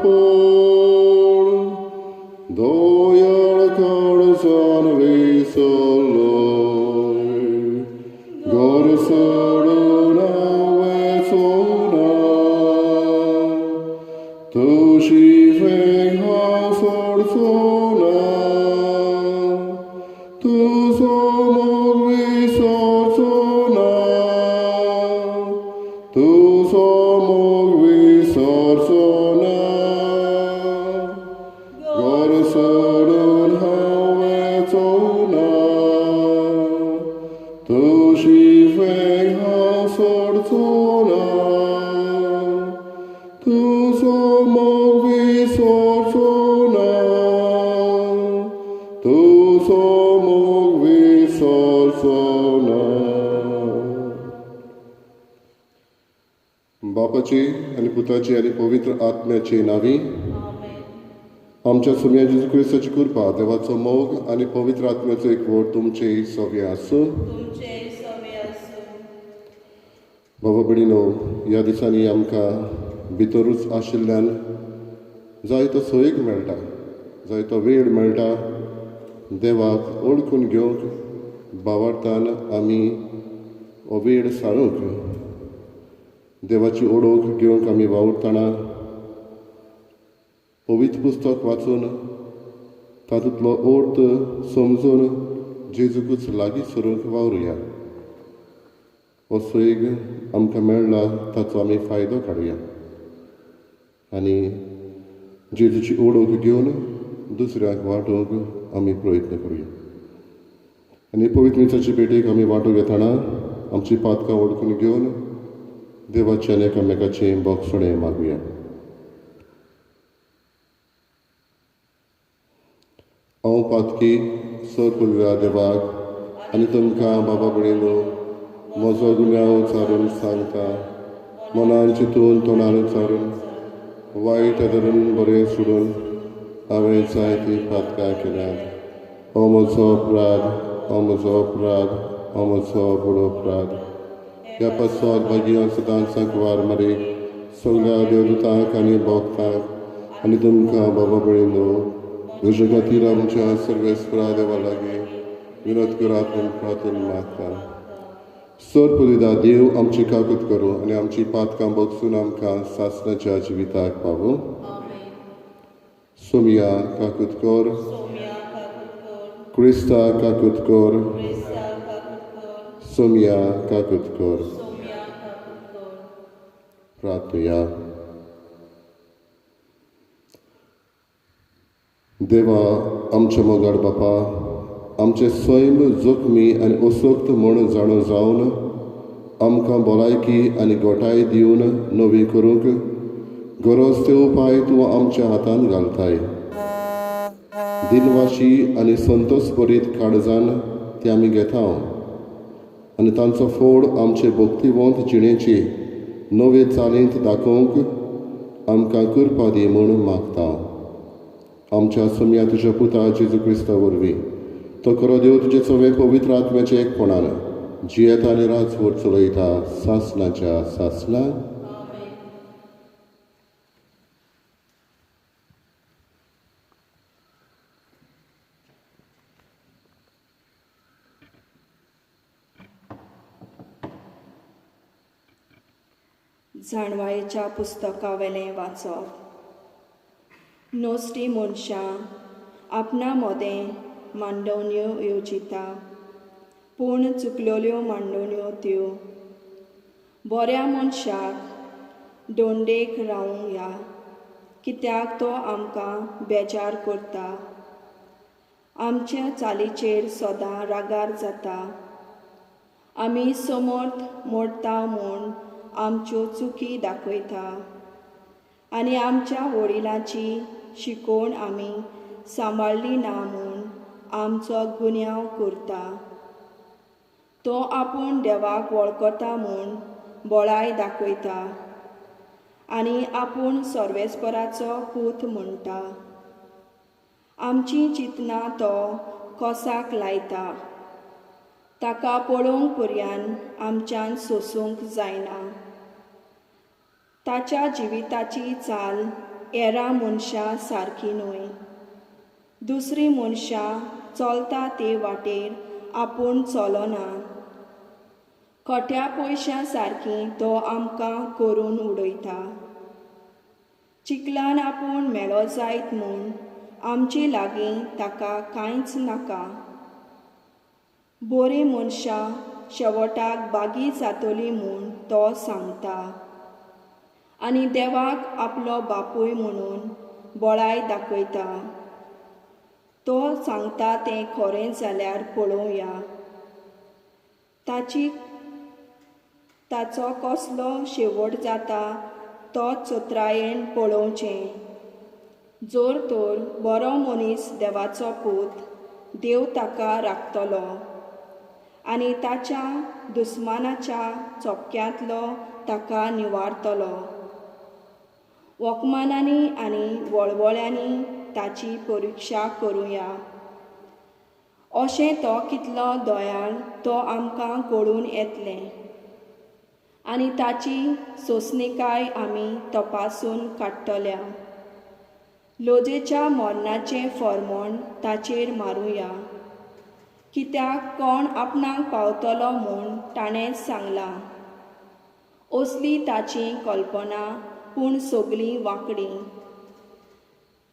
पड दयाळ काळजान विसरलोय घर सोडून हांव वचूना तुजी वेंग हांव सोडचो ना तुजो मोग विसरचो ना तुजो मोग विसरचो ना घर सोडून हांव वचो ना तुजी वेंग हांव सोडचो ना तुजो मोग विसरचो ना तुजो मोग विसरचो ना. बापाची आनी पुताची आनी पवित्र आत्म्याची नावी. आमच्या सुम्या जेजू क्रिस्ताची कृपा, देवाचो मोग आनी पवित्र आत्म्याचो एकवट तुमचे सगळे आसूं. तुमचे सवे आसूं. बाबा भयणीनो, ह्या दिसांनी आमकां भितरूच आशिल्ल्यान जायतो सोयीक मेळटा, जायतो वेळ मेळटा देवाक ओळखून घेवंक. भावार्थान आमी हो वेळ सारूंक, देवाची ओळख घेवंक आमी वावुरतना पवित्र पुस्तक वाचून तातूंतलो अर्थ समजून जेजूकूच लागीं सरूंक वावरुया. हो सोयीग आमकां मेळ्ळा ताचो आमी फायदो काडुया आनी जेजूची ओळख घेवन दुसऱ्यांक वांटूंक आमी प्रयत्न करुया. आनी पवित्र मिसाचे भेटेक आमी वांटो घेतना आमची पातकां वळखून घेवन देवाचे आनी एकामेकाचें बोगसणें मागुया. हांव पातकी सर पुरव्या देवाक आनी तुमकां बाबा भयणीनो म्हजो गुन्यांव उचारून सांगता. मनान चिंतून तोंडान उचारून वायट धरून बरें सोडून हांवें जायतीं पातकां केल्यांत. हो म्हजो अपराध, हो म्हजो अपराध, हो म्हजो व्हड अपराध. ह्या पासत भाग्य सदांच सांकवार मारी सगळ्या देवदूतांक आनी भक्तांक आनी तुमकां बाबा भयणीनो म्हजे खातीर आमच्या सर्वेस्परा देवा लागीं विनोद करात म्हूण प्रार्थना मागता. सर पुलिदा देव आमची काकूत करूं आनी आमची पातकां बगसून आमकां सासणाच्या जिविताक पावूं. सोमिया काकूत कर. क्रिस्ता काकूत कर. सोमिया काकूत कर. प्रार्थया. देवा आमच्या मोगाळ बापा, आमचे सैम जखमी आनी असक्त म्हूण जाणो जावन आमकां भलायकी आनी गोठाय दिवन नवी करूंक गरज ते उपाय तूं आमच्या हातान घालताय. दिनवाशी आनी संतोष भरीत काळजान ते आमी घेता आनी तांचो फोड आमचे भक्तिवंत जिणेचे नवे चालींत दाखोवंक आमकां कृपा दी म्हूण मागता. आमच्या सोम्या तुज्या पुता जेजू क्रिस्ता वरवीं तो खरो देव तुजे सगळे पवित्र आत्म्याचे एकपणान जियेता आनी राजवट चलयता सासणाच्या सासणा. जाणवायेच्या पुस्तकावेलें वाचप. नोस्टी मनशां आपणा मोदें मांडवण्यो येवजिता, पूण चुकलेल्यो मांडवण्यो त्यो. बऱ्या मनशाक दोंडेक रावूंक या, कित्याक तो आमकां बेजार करता. आमच्या चालीचेर सदां रागार जाता. आमी समर्थ मोडटा म्हूण आमच्यो चुकी दाखयता आनी आमच्या वडिलांची शिकोवण आमी सांबाळ्ळी ना म्हूण आमचो गुन्यांव करता. तो आपूण देवाक वळखता म्हूण बळाय दाखयता आनी आपूण सर्वेस्पराचो पूत म्हणटा. आमचीं चिंतनां तो कोसाक लायता. ताका पळोवंक पर्यान आमच्यान सोसूंक जायना. ताच्या जिविताची चाल एरा मनशां सारकी न्हय. दुसरी मनशां चलता ते वाटेर आपूण चलना. खोट्या पयशां सारकी तो आमकां करून उडयता. चिखलान आपूण मेळो जायत म्हूण आमचे लागीं ताका कांयच नाका. बरीं मनशां शेवटाक बागी जातली म्हूण तो सांगता आनी देवाक आपलो बापूय म्हणून बळाय दाखयता. तो सांगता तें खरें जाल्यार पळोवया. ताचो कसलो शेवट जाता तो चत्रायेन पळोवचें. जर तर बरो मनीस देवाचो पूत, देव ताका राखतलो आनी ताच्या दुस्मानाच्या चोपक्यांतलो ताका निवारतलो. वखमानांनी आनी वळवळ्यांनी ताची परिक्षा करुया. अशें तो कितलो दयाळ तो आमकां कळून येतलें आनी ताची सोंसणीकाय आमी तपासून काडटल्या. लजेच्या मरणाचें फॉर्मोण ताचेर मारुया, कित्याक कोण आपणाक पावतलो म्हूण ताणेंच सांगलां. असली ताची कल्पना पूण सगळीं वांकडी.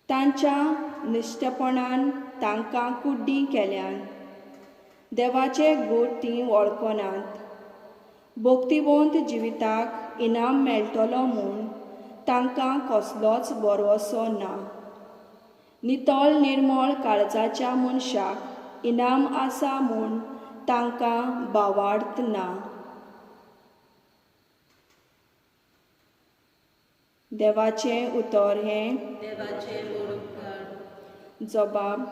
तांच्या निश्टपणान तांकां कुड्डी केल्यान. देवाचे गूट तीं वळखनात. भक्तिवंत जिविताक इनाम मेळटलो म्हूण तांकां कसलोच भरवंसो ना. नितळ निर्मळ काळजाच्या मनशाक इनाम आसा म्हूण तांकां भावार्थ ना. देवाचें उतर हें जबाब.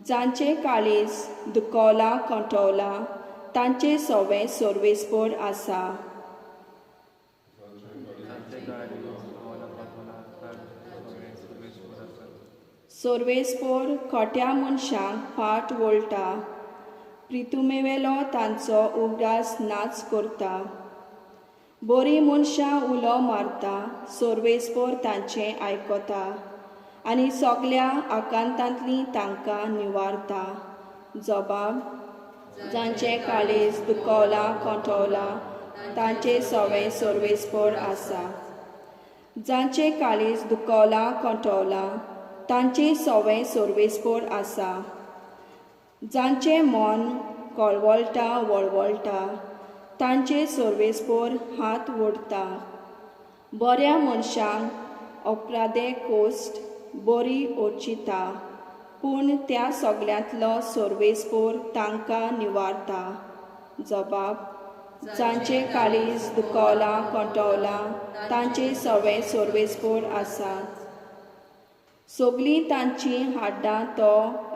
जांचें काळीज दुखवलां कंठवलां तांचें सवें सर्वेस्पर आसा. सर्वेस्पर खोट्या मनशांक फाट वळटा, प्रितुमेवेलो तांचो उगडास नाच करता. बरीं मनशां उलो मारता, सर्वेस्पर तांचें आयकता आनी सगल्या आकांतांतलीं तांकां निवारता. जबाब. जांचें काळीज दुखवलां कंठवलां तांचें सवें सर्वेस्पर आसा. जांचें काळीज दुखवलां कंठवलां तांचें सवें सर्वेस्पर आसा. जांचें मन कळवळटा वळवळटा तांचे सर्वेस्पर हात ओडटा. बऱ्या मनशांक अपराधे कोश्ट बरी ओचिता, पूण त्या सगल्यांतलो सर्वेस्पर तांकां निवारता. जबाब. जांचें काळीज दुखवलां कंठवलां तांचें सवें सर्वेस्पर आसा. सगलीं तांचीं हाड्डां तो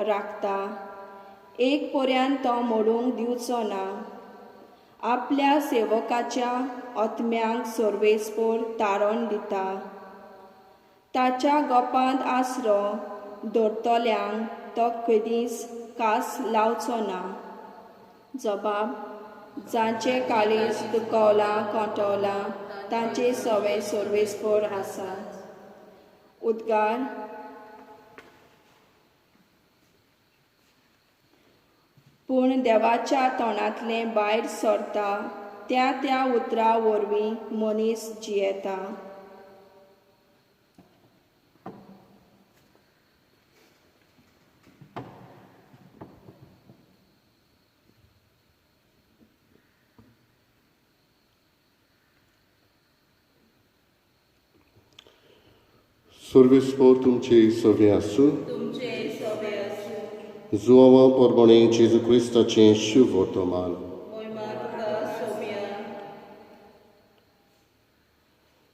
राखता, एक पर्यंत तो मोडूंक दिवचो ना. आपल्या सेवकाच्या आत्म्यांक सर्वेस्पर तारण दिता. ताच्या गोपांत आसरो दवरतल्यांक तो केदींच कास लावचो ना. जबाब. जांचें काळीज दुखवलां कंठवलां तांचें सवें सर्वेस्पर आसा. उद्गार. पूण देवाच्या तोंडांतलें भायर सरता त्या त्या उतरां वरवीं मनीस जियेता. सर्वेस्पर तुमचे सवे आसूं. जुआंवा परबणे जेजू क्रिस्ताचें शुभ वर्तमान.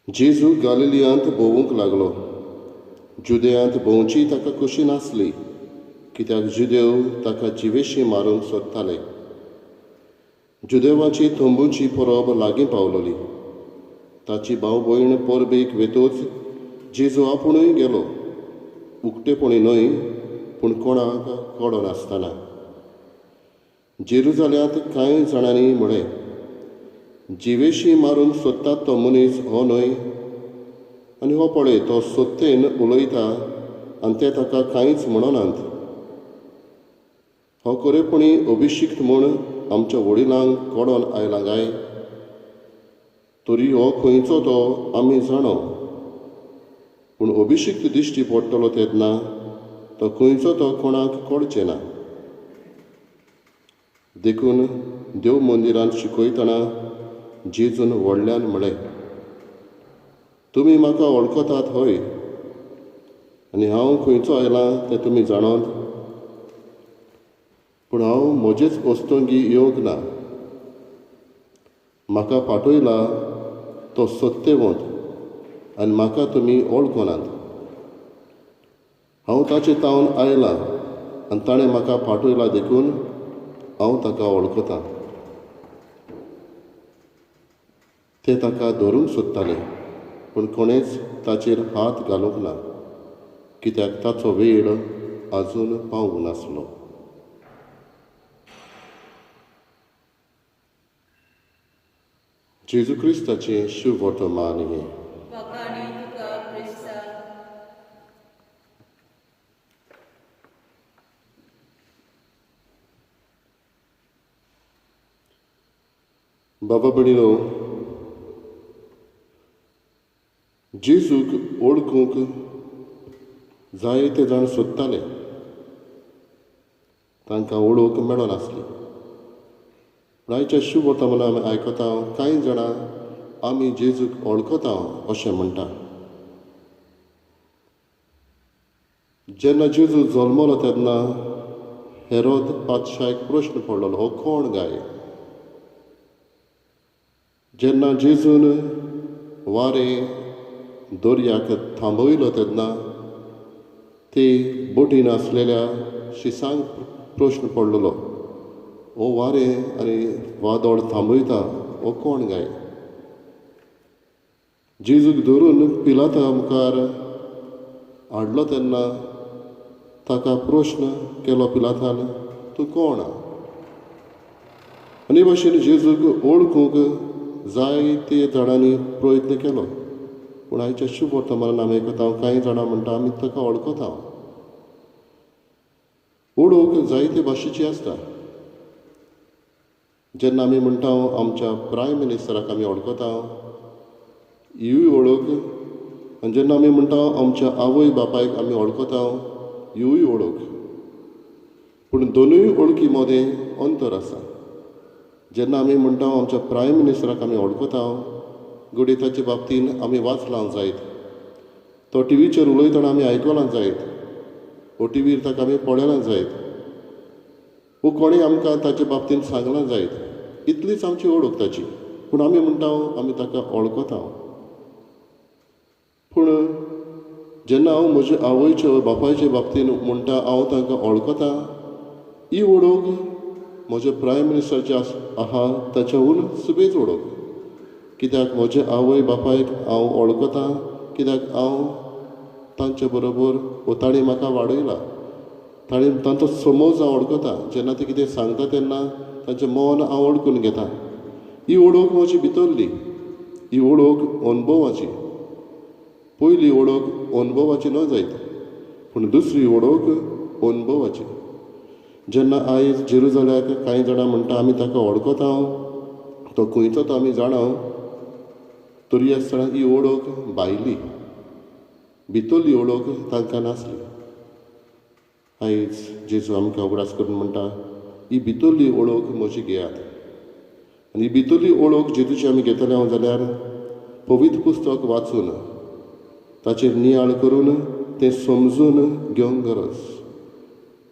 जेजू गालिलियांत भोंवूंक लागलो. जुदेयांत भोंवची ताका खोशी नासली, कित्याक जुदेव ताका जिवेशी मारूंक सोदताले. जुदेवाची तंबूची परब लागीं पावलोली. ताची भाव भयण परबेक वेतोच जेजू आपुणूय गेलो, उक्तेपणी न्हय पूण कोणाक कळनासतना. जेरुजाल्यांत कांय जाणांनी म्हळें, जिवेशी मारूंक सोदतात तो मनीस हो न्हय? आनी हो पळय तो सत्तेन उलयता आनी ते ताका कांयच म्हणनात. हो खरेपणी अभिशिक्त म्हूण आमच्या वडिलांक कडोन आयला काय? तरी हो खंयचो तो आमी जाणो, पूण अभिशिक्त दिश्टी पडटलो तेन्ना तो खंयचो तो कोणाक कळचें ना. देखून देव मंदिरांत शिकयतना जेजून व्हडल्यान म्हळें, तुमी म्हाका वळखतात हय, आनी हांव खंयचो आयलां तें तुमी जाणात, पूण हांव म्हजेच वस्तुंगी येवंक ना. म्हाका पाठयला तो सत्यवंत आनी म्हाका तुमी वळखनात. हांव ताचे तावन आयलां आनी ताणें म्हाका पाठयला, देखून हांव ताका वळखतां. ते ताका धरूंक सोदताले, पूण कोणेच ताचेर हात घालूंक ना, कित्याक ताचो वेळ आजून पावूंक नासलो. जेजू क्रिस्ताचें शुभवर्तमान हें. बाबा भयणीनो, जेजूक वळखूंक जायते जाण सोदताले, तांकां वळख मेळनासली. पूण आयच्या शुभवर्तमानान आमी आयकता कांय जाणां आमी जेजूक वळखता अशें म्हणटा. जेन्ना जेजू जल्मलो तेन्ना हेरोद पातशाक प्रश्न पडलेलो, हो कोण गाय? जेन्ना जेजून वारें दर्याक थांबयलो तेन्ना ते बोटीन आसलेल्या शिसांक प्रश्न पडलेलो, हो वारें आनी वादळ थांबयता, हो कोण गाय? जेजूक धरून पिलाता मुखार हाडलो तेन्ना ताका प्रश्न केलो पिलातान, तूं कोण? आनी भाशेन जेजूक वळखूंक जायते जाणांनी प्रयत्न केलो, पूण आयच्या शुभवर्तमानान आमी आयकता कांय जाणां म्हणटा आमी ताका वळखता. वळख जायते भाशेची आसता. जेन्ना आमी म्हणटा आमच्या प्रायम मिनिस्टराक आमी वळखता, हीवूय वळख. आनी जेन्ना आमी म्हणटा आमच्या आवय बापायक आमी वळखता, हीवूय वळख. पूण दोनूय वळखी मदें अंतर आसा. जेन्ना आमी म्हणटा आमच्या प्रायम मिनिस्टराक आमी वळखता, घडये ताचे बाबतीन आमी वाचलां जायत, तो टिवीचेर उलयतना आमी आयकलां जायत, वो टिवीर ताका आमी पळयलां जायत, वो कोणें आमकां ताचे बाबतीन सांगलां जायत, इतलीच आमची वळख ताची. पूण आमी म्हणटा आमी ताका वळखता. पूण जेन्ना हांव म्हजे आवयचे बापायचे बाबतीन म्हणटा हांव तांकां वळखता, ही वळख म्हज्या प्रायम मिनिस्टराचे आहा ताच्याहून सुबेज वळख. कित्याक म्हजे आवय बापायक हांव वळखता, कित्याक हांव तांचे बरोबर वो तांणी म्हाका वाडयला, तांणी तांचो समज हांव वळखता. जेन्ना ते कितें सांगता तेन्ना तांचें मन हांव वळखून घेता. ही वळख म्हजी भितरली, ही वळख अणभवाची. पयली वळख अणभवाची न्हय जायत, पूण दुसरी वळख अणभवाची. जेन्ना आयज जेरुजाल्याक कांय जाणां म्हणटा आमी ताका वळखता, तो खंयचो तो आमी जाणा, तरी आसतना ही वळख भायली, भितरली वळख तांकां नासली. आयज जेजू आमकां उगडास करून म्हणटा, ही भितरली वळख म्हजी घेयात. आनी ही भितरली वळख जेजूची आमी घेतले हांव जाल्यार पवित्र पुस्तक वाचून ताचेर नियाळ करून तें समजून घेवंक गरज.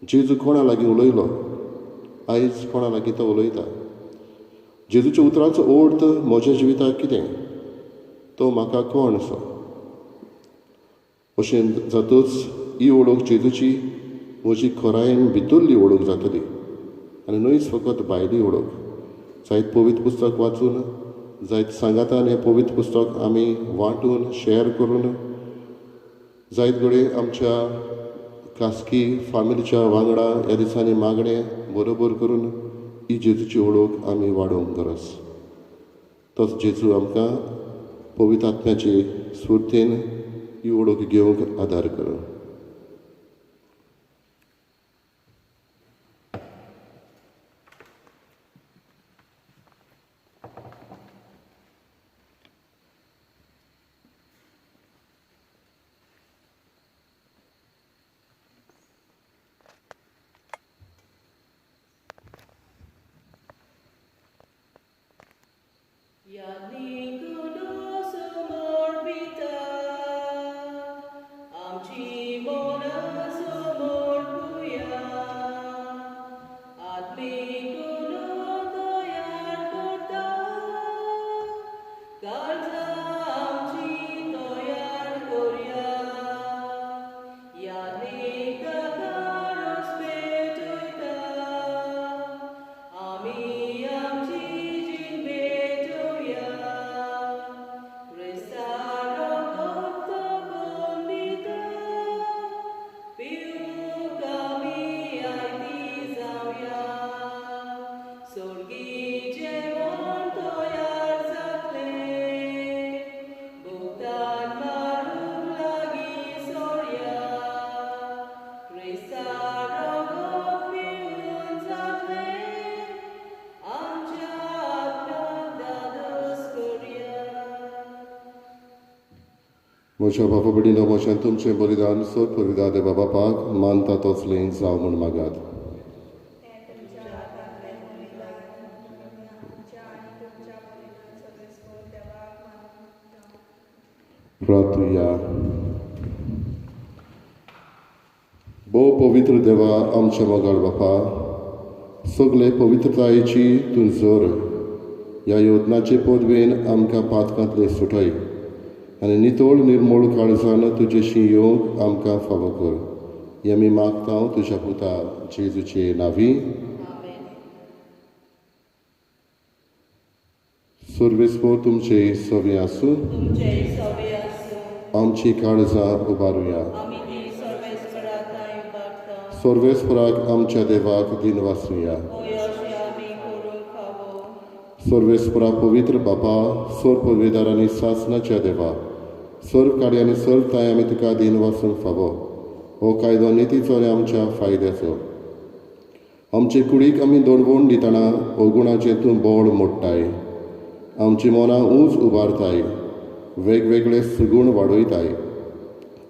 जेजू कोणा लागीं उलयलो, आयज कोणा लागीं तो उलयता? जेजूच्या उतरांचो अर्थ म्हज्या जिविताक कितें? तो म्हाका कोण असो? अशें जातूच ही वळख जेजूची म्हजी खरायेन भितरली वळख जातली आनी न्हयच फकत भायली वळख. जायत पवित्र पुस्तक वाचून, जायत सांगातान हें पवित्र पुस्तक आमी वांटून शेअर करून, जायत घडये आमच्या खासगी फामिलीच्या वांगडा ह्या दिसांनी मागणें बरोबर करून ही जेजूची वळख आमी वाडोवंक गरज. तोच जेजू आमकां पवित्र आत्म्याचे स्फुर्तीन ही वळख घेवंक आदार कर. म्हज्या बापा भयणीनो, म्हज्यान तुमचें बलिदान सोद पुरविता देवा बापाक मानता तसलें जावं म्हूण मागात. प्रार्थुया. भोव पवित्र देवा, आमच्या मोगाळ बापा, सगळे पवित्रतायेची तूं जोर ह्या योजनाचे पदवेन आमकां पातकांतले सुटय आनी नितळ निर्मूळ काळजान तुजेशी येवंक आमकां फावो कर. हें आमी मागता तुज्या पुता जेजूचे नांवी. सर्वेस्पर तुमचे सवे आसूं. आमची काळजां उबारुया. सर्वेस्पराक आमच्या देवाक दिन वाचुया. सर्वेस्परा पवित्र बापा, सर्व पदवेदार आनी सासनाच्या देवा, सर्व काडी आनी सर्व ताय आमी तुका दिन वाचूंक फावो. हो कायदो नितीचो आनी आमच्या फायद्याचो. आमचे कुडीक आमी दडवण दितना अवगुणाचें तूं बळ मोडटाय, आमची मनां ऊंच उबारताय, वेगवेगळे सुगूण वाडयताय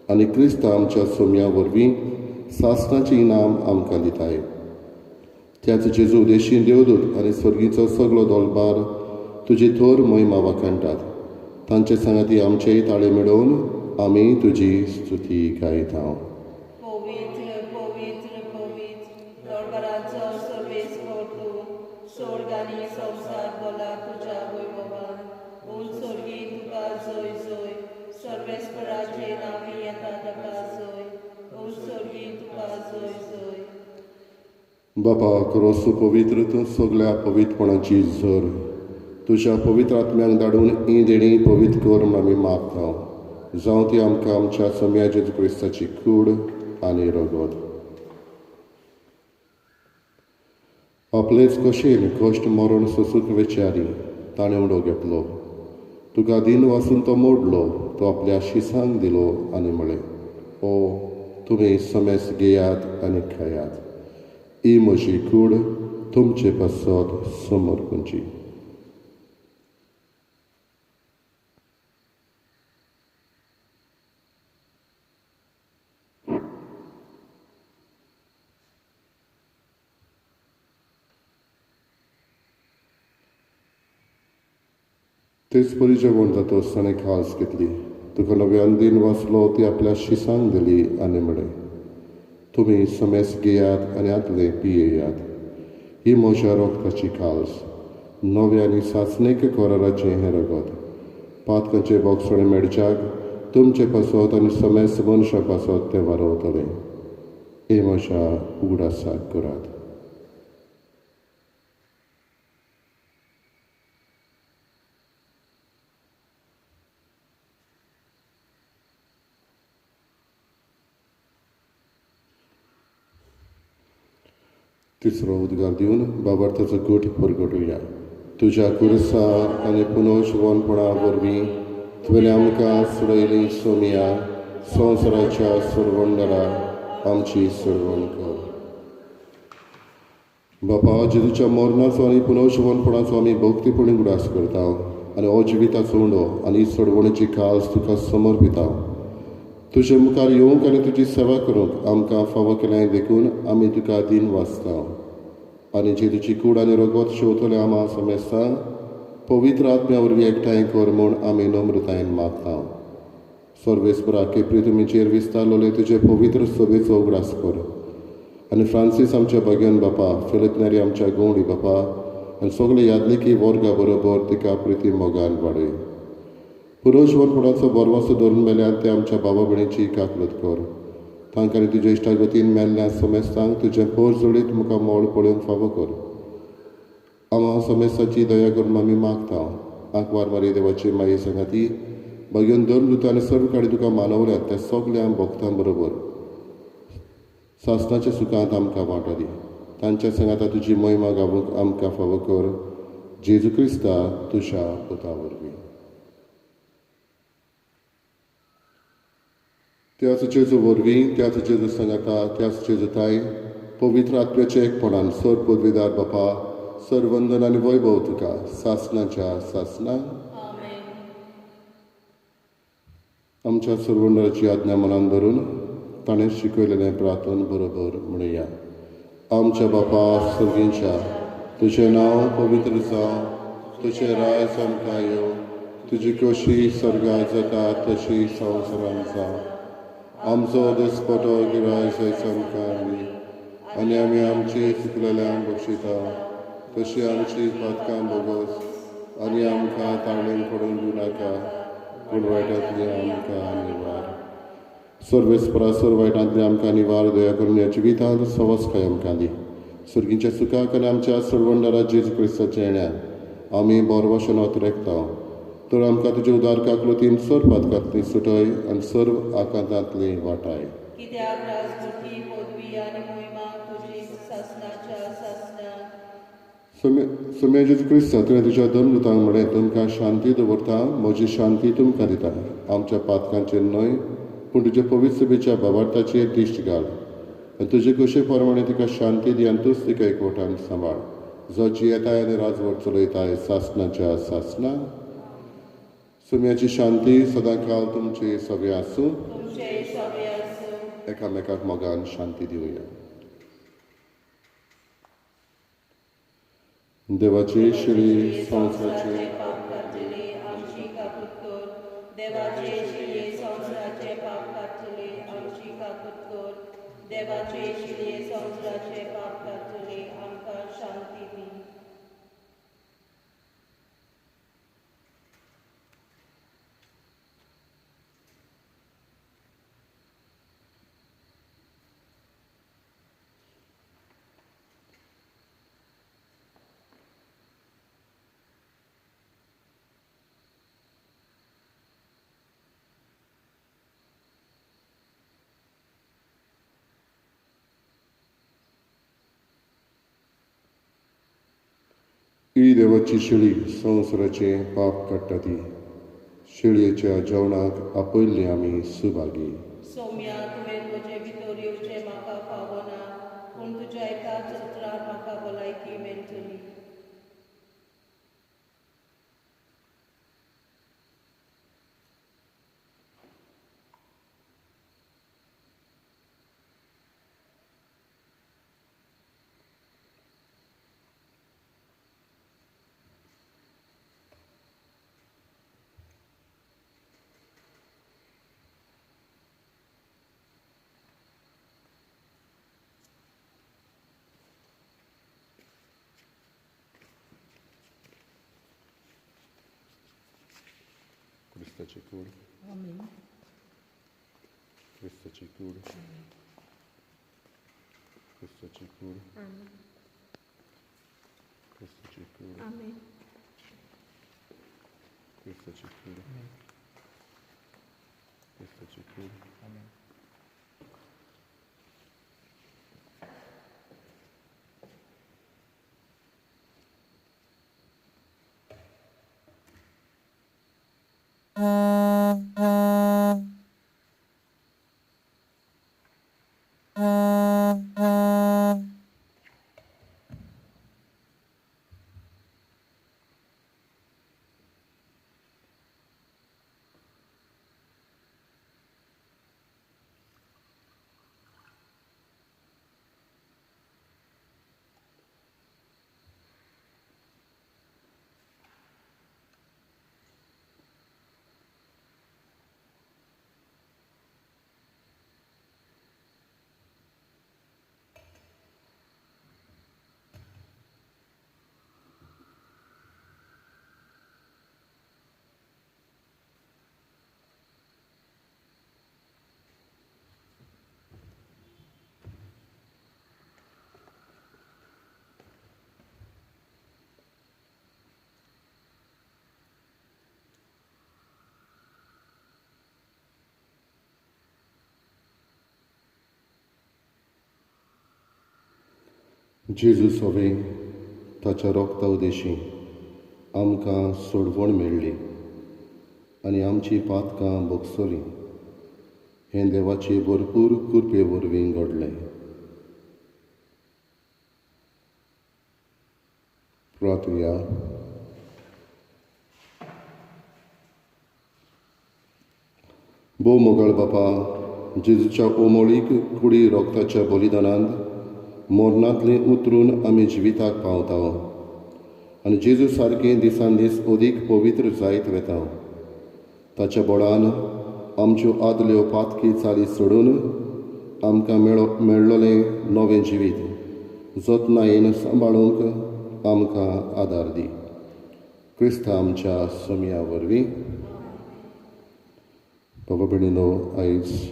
आनी क्रिस्त आमच्या सोम्या वरवीं सासनाचें इनाम आमकां दिताय. त्याच जेजू देशी देवदूत आनी स्वर्गीचो सगलो दोलबार तुजी थोर महिमा वाखाणटात. तांचे सांगाती आमचेय ताळे मेळोवन आमी तुजी स्तुती गायता. पवित्र पवित्र पवित्र दरबाराचो सर्वेस्पर तूं, स्वर्ग आनी संवसार भरला तुज्या वैभवान. उंच स्वर्गी तुका जय जय, सर्वेस्पराचे नांवी येता ताका जय, उंच स्वर्गी तुका जय जय. बापा, क्रोसू पवित्र तूं सगळ्या पवित्रपणाची झर, तुज्या पवित्र आत्म्यांक धाडून ही देणी पवित्र कर म्हूण आमी मागता. जावं ती आमकां आमच्या सोम्या जेजू क्रिस्ताची कूड आनी रगत. आपलेच कशेन कश्ट मरण सोसूंक वेचारी ताणें उडो घेतलो. तुका दिन वासून तो मोडलो, तो आपल्या शिसांक दिलो आनी म्हळें, ओ तुमी समेस घेयात आनी खायात, ही म्हजी कूड तुमचे पासत समर्पणची. तेच परी जेवण जातच ताणें खास घेतली, तुका नव्यान दिन वाचलो, ती आपल्या शिसांक दिली आनी म्हळें, तुमी समेस घेयात आनी आतले पियेयात, ही म्हज्या रोगताची खास, नव्या आनी सासणेक कराराचें हें रगत, पातकांचे बोगसणे मेळच्याक तुमचे पासत आनी समेस मनशां पासत तें वारवतलें. हे म्हज्या उगडासाक करात. तिसरो उद्गार दिवन बाबार्थाचो गूट परगटुया. तुज्या कुरसा आनी पुनोशवनपणा वरवीं तुवें आमकां सुरयली सोमया, संवसाराच्या सोडवणदारा आमची सोडवण कर. बापा, जेजूच्या मरणाचो आनी पुनर्जिवनपणाचो आमी भक्तीपणी उगडास करता आनी हो जिविताचो उंडो आनी सोडवणेची खास तुका समर्पिता. तुजे मुखार येवंक आनी तुजी सेवा करूंक आमकां फावो केलें देखून आमी तुका दीन वाचता. आनी जेजूची कूड आनी रगत शेवतले आमा समेस्तांक पवित्र आत्म्या वरवीं एकठांय कर म्हूण आमी नम्रतायेन मागता. सर्वेस्परा केपरी तुमीचेर विस्तारलोले तुजे पवित्र सभेचो उगडास कर आनी फ्रांसीस आमच्या भाग्यान बापा, फिलिप नेरी आमच्या गवंडी बापा आनी सगळे यादलिकी वर्गा बरोबर तिका प्रिती मोगान वाडय. पुरोजवनपणाचो बरवासो धरून मेल्यार ते आमच्या बाबा भयणीची काकलत कर. तांकां तुज्या इश्टागतीन मेल्ल्या समेस्तांक तुजें पोर जोडीत मुखार मोळ पळोवंक फावो कर. आमा समेस्ताची दया करून आमी मागता. आंकवार मारी देवाची माये सांगाती भाग्योन धर्म दुता आनी सर्व काडी तुका मानवल्यात त्या सगल्या भक्तां बरोबर सासनाच्या सुखांत आमकां वांटो दी. तांच्या सांगाता तुजी महिमा गावूंक आमकां फावो कर. जेजू क्रिस्ता तुज्या पुता वरवीं. त्याच जेजू वरवीं, त्याच जेजू सांगाता, त्याच जेजू ताय पवित्र आत्म्याच्या एकपणान सर पदवीदार बापा, सर वंदन आनी वैभव तुका सासनाच्या सासना. आमच्या सर्वंडराची आज्ञा मनान धरून ताणें शिकयलेलें प्रार्थन बरोबर म्हणया. आमच्या बापा सर्गींच्या, तुजें नांव पवित्र जावं, तुजें राज आमकां येवं, तुजी खोशी स्वर्गात जाता तशी संवसारांत जावं. आमचो दिसपटो गिरायक आयज आमकां दी आनी आमी आमची चुकलेल्यांक बक्षिता तशी आमची पातकां भोगोस आनी आमकां ताळमेळ पडून दिवं नाका, पूण वायटांतली आमकां निवार. सर्वेस्परा सर्व वायटांतली आमकां निवार दया करून ह्या जिवितांत सवसकाय आमकां दी. सर्गींच्या सुखाक आनी आमच्या सर्वंडरा जेजू क्रिस्ताच्या येण्यान आमी बोरवाशेन अतिरेकता. तर आमकां तुजे उदार काकलुतीन सर्व पातकांतली सुटय आनी सर्व आकांतांतली वाटाय. कित्याक राजवटी पदवी आनी मोहिमा तुजी सासनाच्या सासना. सोम्या जेजू क्रिस्ता, तुवें तुज्या धर्मदूतांक म्हळें, तुमकां शांती दवरता, म्हजी शांती तुमकां दिता. आमच्या पातकांचेर न्हय पूण तुज्या पवित्र सभेच्या भावार्थाचेर दिश्ट घाल आनी तुजे खोशे प्रमाणे तिका शांती दी आनी तूच तिका एकवटान सांबाळ, जो जियेताय आनी राजवट चलयताय सासनाच्या सासना. सोम्याची शांती सदांकाल तुमचे सगळे आसूं. एकामेकाक मोगान शांती दिवया. देवाची शिळी संवसाराचे पाप काडटली आमची काकूत कर. देवाचे शिळये संवसाराचे पाप काडटली आमची काकूत कर. देवाचे शिळये संवसाराचे पाप काडटली आमकां शांती दी. ही देवाची शिळी संवसाराचें पाप काडटा ती शिळयेच्या जेवणाक आपयल्ली आमी सुभागी. सोम्या, तुवें म्हजे भितर येवचें म्हाका फावना, पूण तुज्या एकाच उतरान म्हाका भलायकी मेळटली. क्रिस्ताची कूड. क्रिस्ताची कूड. क्रिस्ताची कूड. क्रिस्ताची कूड. क्रिस्ताची कूड. क्रिस्ताची कूड. जेजू सोवे ताच्या रोगता उदेशी आमकां सोडवण मेळ्ळी आनी आमची पातकां भोगसली. हें देवाचे भरपूर कृपे वरवीं घडलें. प्रार्थुया. भोव मोगाळ बापा, जेजूच्या ओमोळीक कुडी रोगताच्या बलिदानांत मरणांतलें उतरून आमी जिविताक पावता आनी जेजू सारकें दिसान दीस अदीक पवित्र जायत वेता. ताच्या बळान आमच्यो आदल्यो पातकी चाली सोडून आमकां मेळ्ळोलें नवें जिवीत जतनायेन सांबाळूंक आमकां आदार दी. क्रिस्ता आमच्या सोमया वरवीं. बाबा भयणीनो, आयज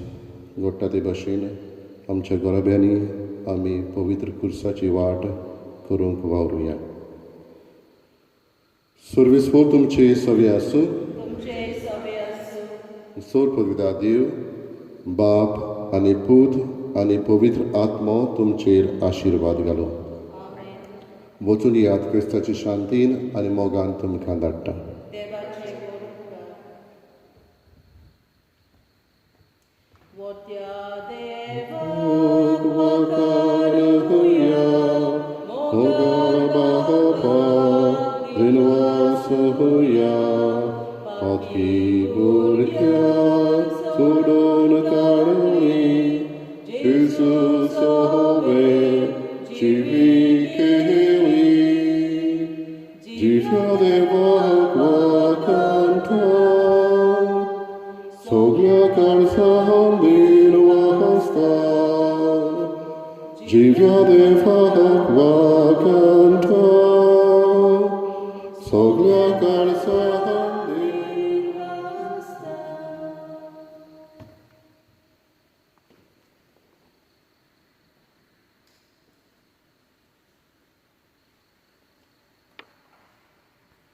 घडटा ते भाशेन आमच्या घराब्यांनी आमी पवित्र कुर्साची वाट करूंक वावरुया. सर्वेस्पोर तुमचे सवे आसूं. सोर पवित्र देव बाप आनी पूत आनी पवित्र आत्मो तुमचेर आशिर्वाद घालूं. वचून याद क्रिस्ताची शांतीन आनी मोगान तुमकां धाडटा. Soglia